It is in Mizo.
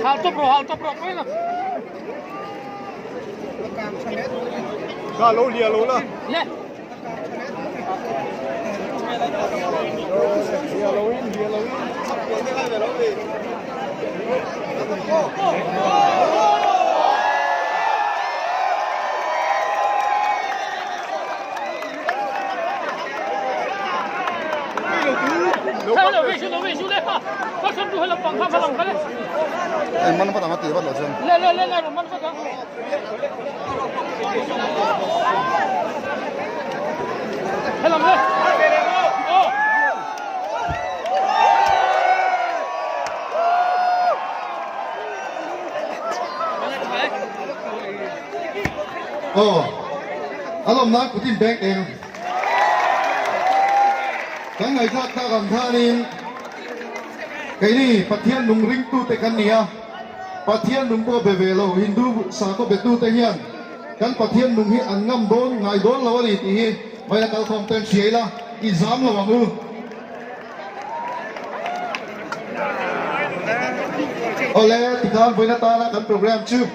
Hal tawp rawh, hal tawp rawh pawi lo. Ka lo lia lo la. Le. Lia lo in, lia lo in. Aw, a lawm nan kut in beng eng. Kan ngaihthlak tak ang khanin keini Pathian nung ringtute kan ni a, Pathian nung pawh be ve lo Hindu sakhaw betute hian kan Pathian nung hi an ngam dawn ngai dawn lo a ni tih hi vaila kalkhawm ten hria ila i zam lo ang u. Awle, tikhan vawiin atana kan program chu.